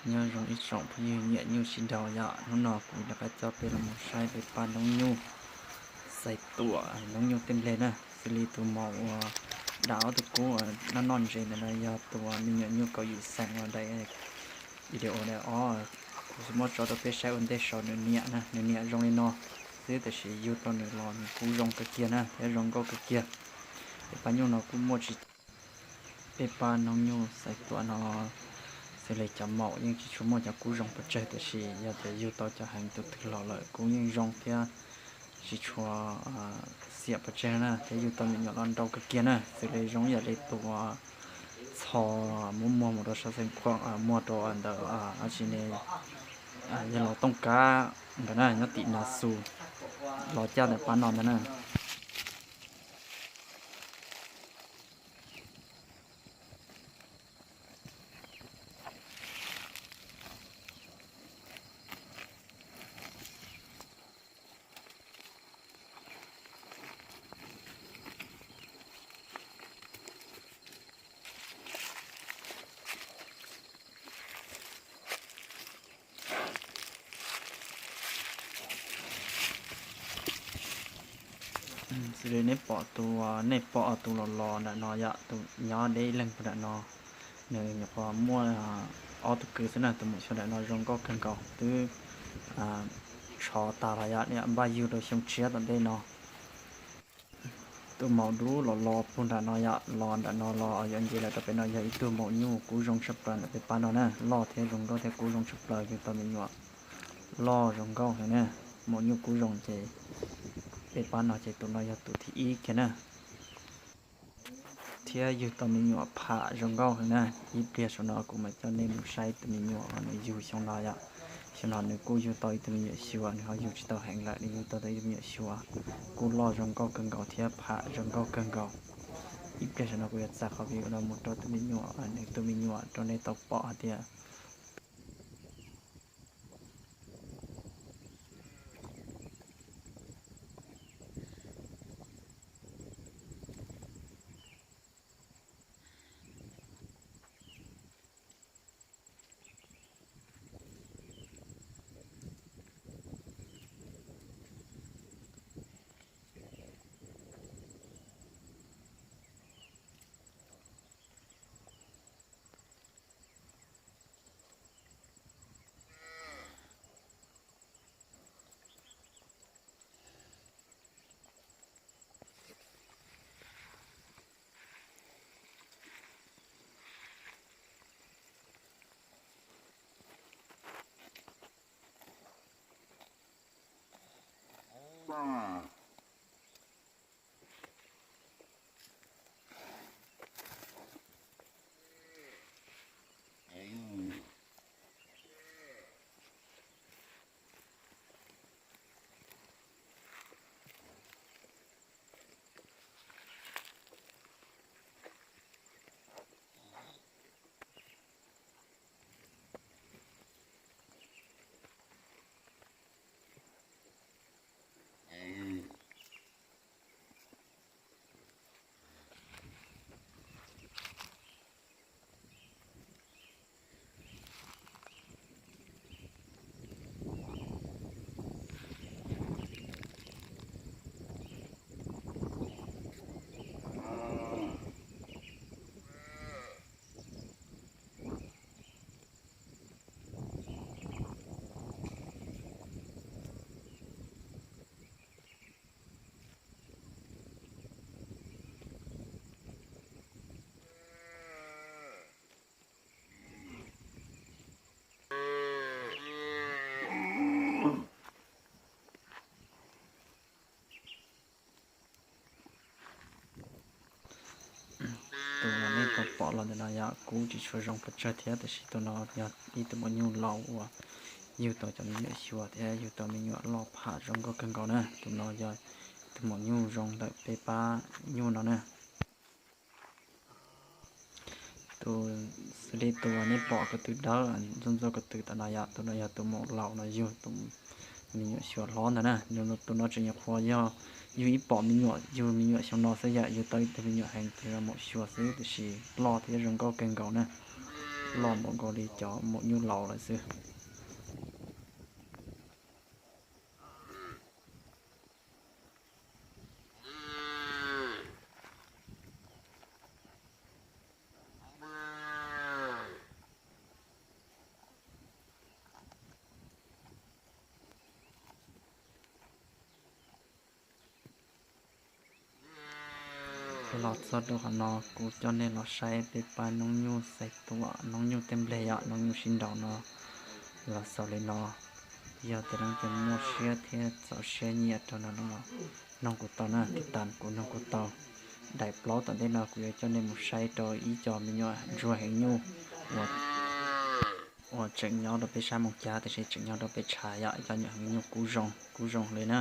Nyob zoo ib tsoom phooj ywg nyiam nyuj sib nraus yom, hnub no kuv rov qab coj peb los mus saib peb pab noob nyuj xais tuam, noob nyuj tej nplej na, xws li tus maum uas dam ob tug kub noj noj ntses ntawm no yog tus me nyuam nyuj kaum yim xees uas daim video daim ob kuv muab tso rau peb saib ua ntej saum nws niam na, nws niam zoo li no xwb, tiam sis yug tau nws los nws kuj zoo kawg kiag na thiab zoo nkauj kawg kiag. Peb pab nyuj no kuj muaj tsis, peb pab noob nyuj xais tuam no xws li cov maum yeej tsis tshua muaj cov kub zoo pes tsawg, tiam sis yog tias yug tau cov heev tus twg los lawm kuj yeej zoo thiab tsis tshua xiam pes tsawg na, thiab yug tau me nyuam los nrau kawg kiag na, xws li zoo yam li tus txho muab muag mus rau sab xeev khuam muag rau ntawm dab tsi ne, yog los tooj kab ntawd na, nyob tim Nas Xus, los caj ntawm pab no ntag na. Xws li nej pom tus, nej pom tus los los ntawm no yom, tus nyob deb ib leeg puag nram no, nws nyuam qhuav muaj ob tug kwv xwb na, tus maum xyoo nram no zoo nkauj kawg nkaus, twb tshov tag los yom, npaj yug rau xyoo tshiab tom ntej no. Tus maum dub los los puag nram no yom, los nram no los yuav nce lawm rau pem no yog ib tug maum nyuj kub zoo tshaj plaws ntawm peb pab no na, loj thiab zoo nkauj thiab kub zoo tshaj plaws, yug tau me nyuam loj zoo nkauj heev na. Maum nyuj kub zoo ces peb pab no ces tus no yog tus thib ib kiag na, thiab yug tau me nyuam pham zoo nkauj heev na. Ib pliag saum no kuv mam coj nej mus saib tus me nyuam uas nws yug xyoo no yom. Xyoo no nws kuj yug tau ib tug me nyuam xyuas, nws ho yug tsis tau heev lawm, nws yug tau ib tug me nyuam xyuas kuj loj zoo nkauj kawg nkaus thiab pham zoo nkauj kawg nkaus. Ib pliag saum no kuv yuav txais qhov video no mus rau tus me nyuam, nws tus me nyuam rau nej tau pom hais tias Tus uas nej tau pom los ntawm no yog kuj tsis tshua zoo pes tsawg thiab, tab sis tus no yog ib tug maum nyuj laus uas yug tau cov me nyuam xyuas thiab yug tau me nyuam loj pham zoo nkauj kawg nkaus na. Tus no yog tus maum nyuj zoo ntawm peb pab nyuj no na. Tus xws li tus uas nej pom ko tw dawb ntxuaj ntxuaj ko tw tom no yog tus no yog tus maum laus no yug tus me nyuam xyuas hlob ntag na. Tus no tseem nyuam qhuav yog yug ib pom me nyuam, yug me nyuam xyoo no xwb yom, yug tau ib tug me nyuam heev tus yog maum xyuas xwb, tiam sis loj thiab zoo nkauj kawg nkaus na. loj npaum nkaus li cov maum nyuj laus lawm xwb. Los txog rau qhov no kuv coj nej los saib peb pab noob nyuj xais tuam, noob nyuj tej npleg yom, noob nyuj sib nraus no los xaus li no. Yog tias leej twg muaj siab thiab txaus siab nyiam rau no no, noog kuv tau na, tiv tas kuv noog kuv tau. Daim plaub tom ntej no kuv yuav coj nej mus saib rau ib co me nyuam ntsuag heev nyuj uas tseem nyob rau peb sab Moos Cab tiam sis tseem nyob rau peb tshav yom, ib co nyuam heev nyuj kub zoo kub zoo li na.